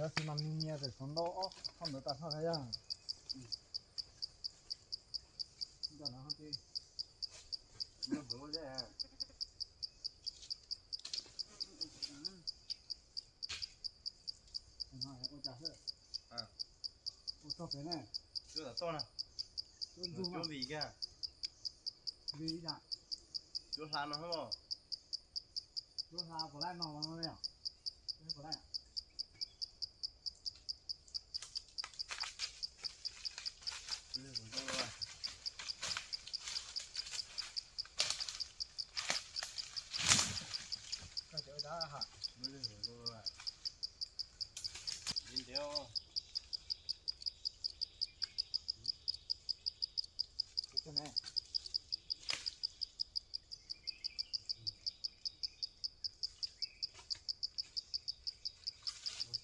Tab sis mas me me pem xov ntau ob qho ntawd tas thoj yog. Nco no ces ua cas xwb. Ua txog pem ne. Cuab ntxug cuab vim kiag. Vim cas? Cuab hla no hos. Cuab hla puas laij no los no yom? Puas laij? Koj cov ua cas ha? Ntiav ntiav. Tus me.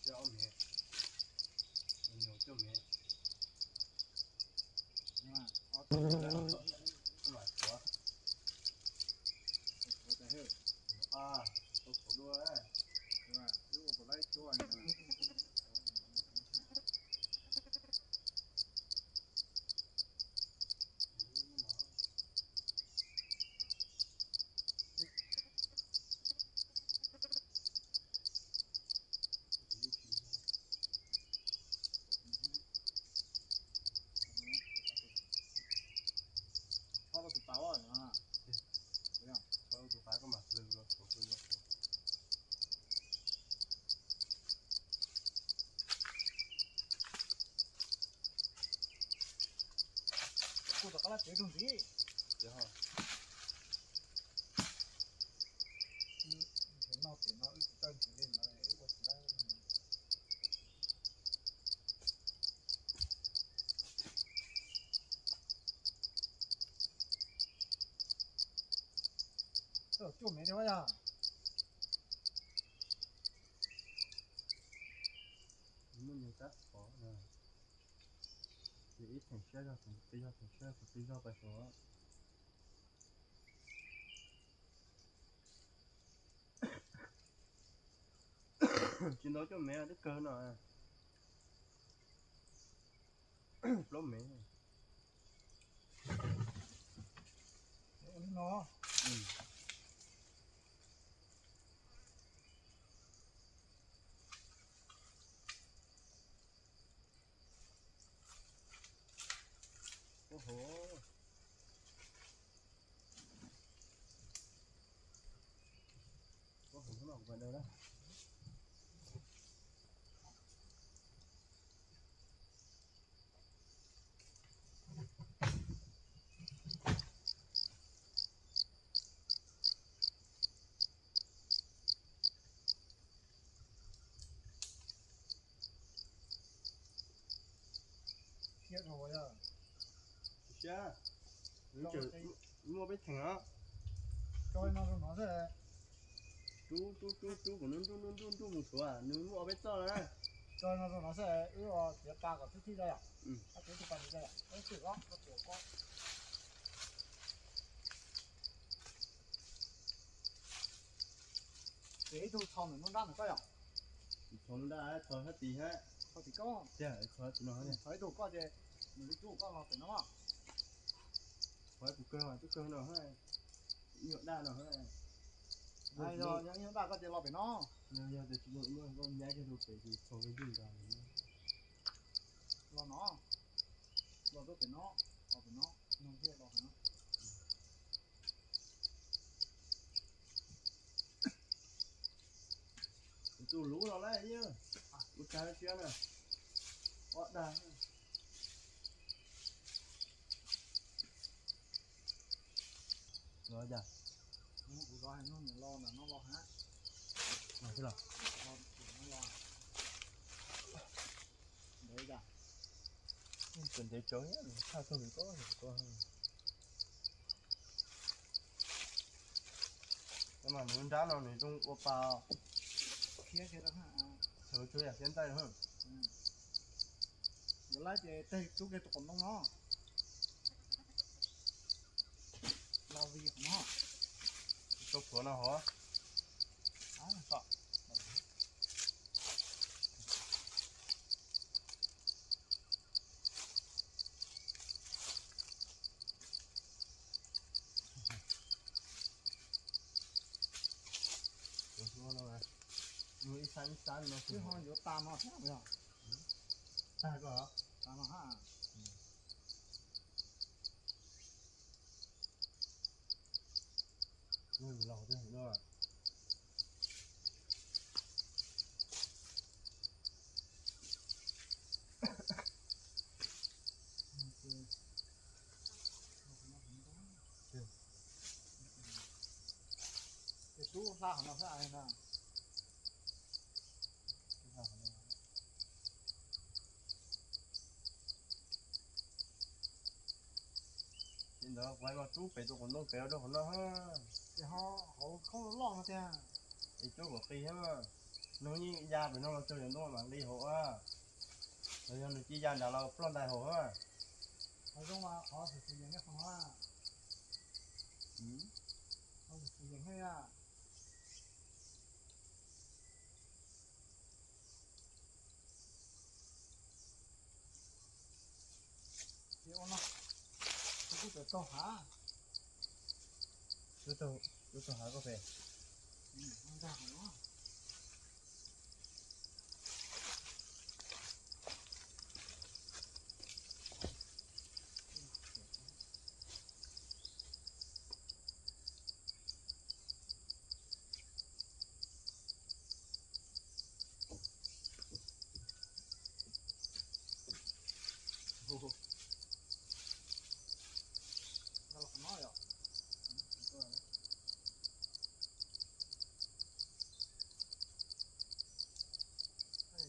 Ua me. Ua me. Ua me. Txhob rau tus pas os. Txhob rau tus pas, koj mam hlwv los suav, hlwv los suav. Kuj rov qab lab tsev rau ntxiv. Noj tim no wb tsis txawj ntxiv li no wb ua tsis tau. Cuaj mev thiab yog. Muaj nyias kab qhov na. Ces ib theem siab zog, theem pib zog, theem siab, theem pib zog pais suav. Tsis ntau cuaj mev twb kawg no. Plaub mev. No. Ua hauv, ua hauv no kuv pais daws na. Siab dhau yog. Siab. Muaj peb theem os. Tso no rau no xwb. Rub rub rub rub kom nws nruj nruj nruj nruj mus suav, nws muaj ob peb txoj na. Tso no rau no xwb, wb ua tiav pa kom twb tij tau yom. Wb tus pa tij tau yom, wb tij os, wb tus ko. Ces ib tug txhos ntawm nruab nrab ntawm koj yom. Txhos nruab nrab, txhos sab tid hab. Txhos tim koj. Tiag, txhos tim no. Txhos ib tug koj ces nws li rub koj los pem no. Txhos ib tug kawg, tub kawg no hab. Ib nyuag daj no hab. Yog ib nyuag daj koj ces los pem no. Yog tias tsis muaj, muaj koj nyab kiag rau pem ces txhos kawg nkaus. Los no, los rau pem no, los pem no, no thiaj los pem no. Tus lub los lawm, ua tsav siab na. Ob dag. Los cas? Kuv zov hais no nws los ntawm no los hab. Los xwb los. Los, los. Ntev cas? Tseem ntev tsawv thiab, tshaj tug nws ko. Mas nws nrab no nws zoo ua pa. Khiav khiav rau, txhawv tsuas yam khiav ntxaij rau. Yuav laib ces teg rub kiag tus qos ntoo no. Los vim qhov no. Tau phuav no hov. Tso. Xab xab no twb ho yuav tas no thiab yog. Tag ko. Tas no ha. Los twb heev no. Ces tub hla qhov no xwb na. Ces ntawd kuv hais mas rub pem tus qhov ntoo pem rau qhov no. Ces ho hauv khoob loj no tiag. Es cuab kom qis thiab mas. Nws yeej ya pem no los txog cov ntoo mam nqis hauv a. Los yog nws cia ya nrad los ploj ntais hauv a. Qhov zoo mas qhov xwm xwm yees nej qhov no a. Qhov xwm xwm yees nej a. Ces ua no, kuv kuj tawm taug hav. Kuv taug hav koj pem.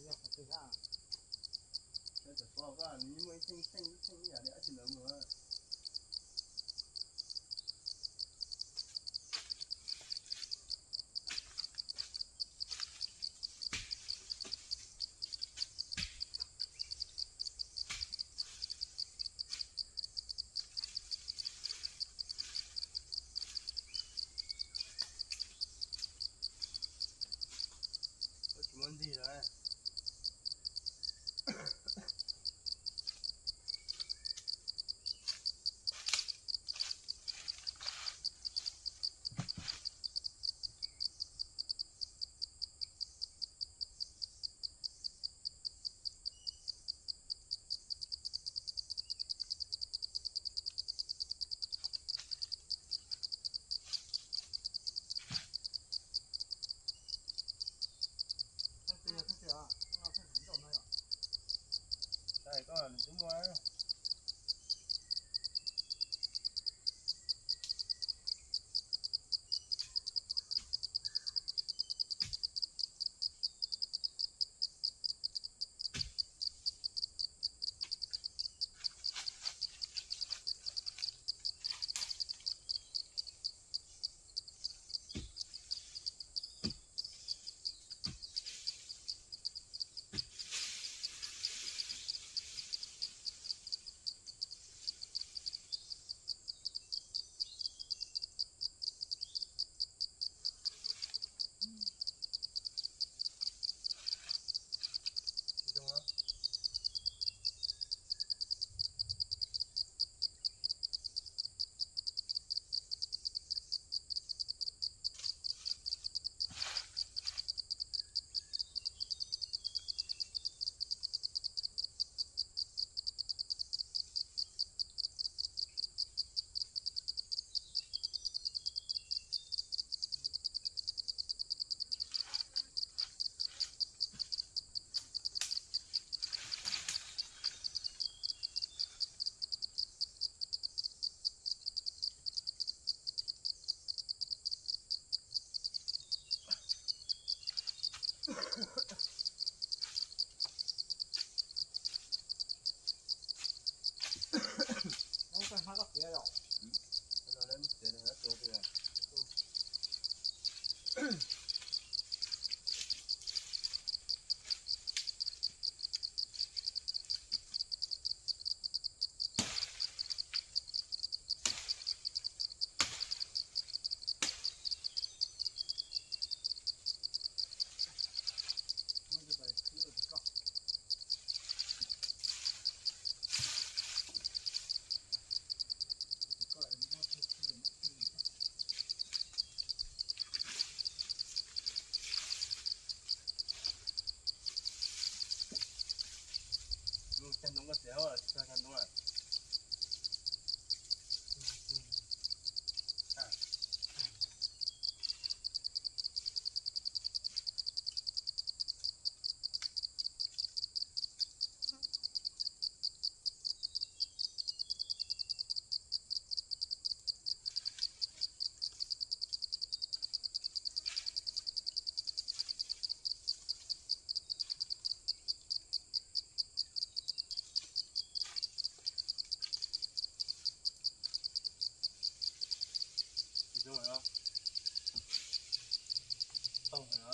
Yog qhov twg a? Saib tam pog koj, nws yeej muaj ib theej theej ib theej ib yam li dab tsi ntawd mus. Tsis muaj ntxig lawm. Tau no.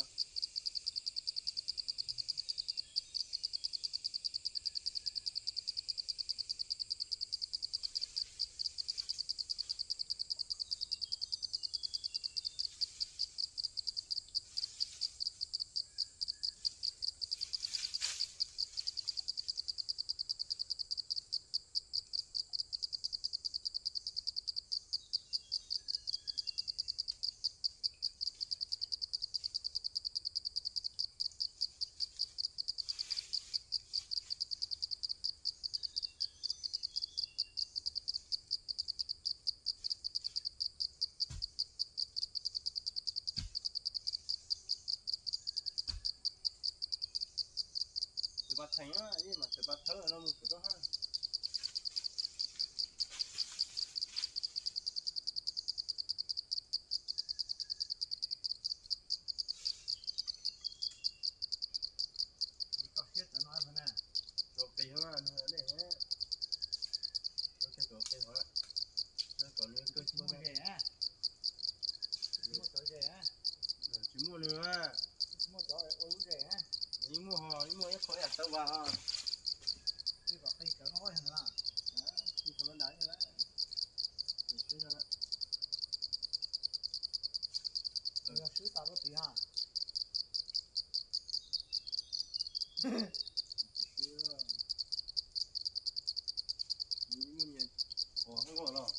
Tsis pab theej, ib mas tsis pab thawb no mus kuv rau hab. Tso qis hov, nej, tso qis hov, kom nws kawg tsis muaj nws. Yeej muaj ho, yeej muaj ib qho yam tau vas ho. Yog swb tas rau tid ha. Ua los.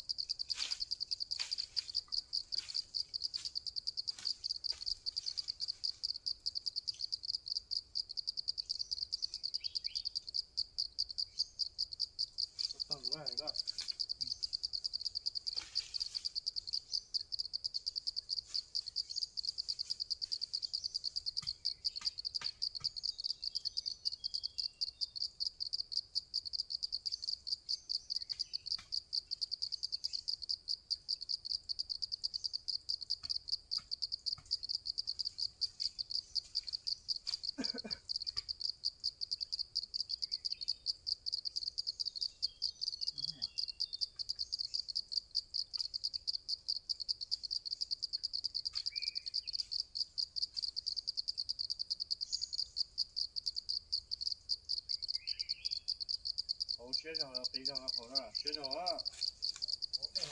Hauv siab zog los qis zog hauv na, siab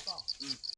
zog.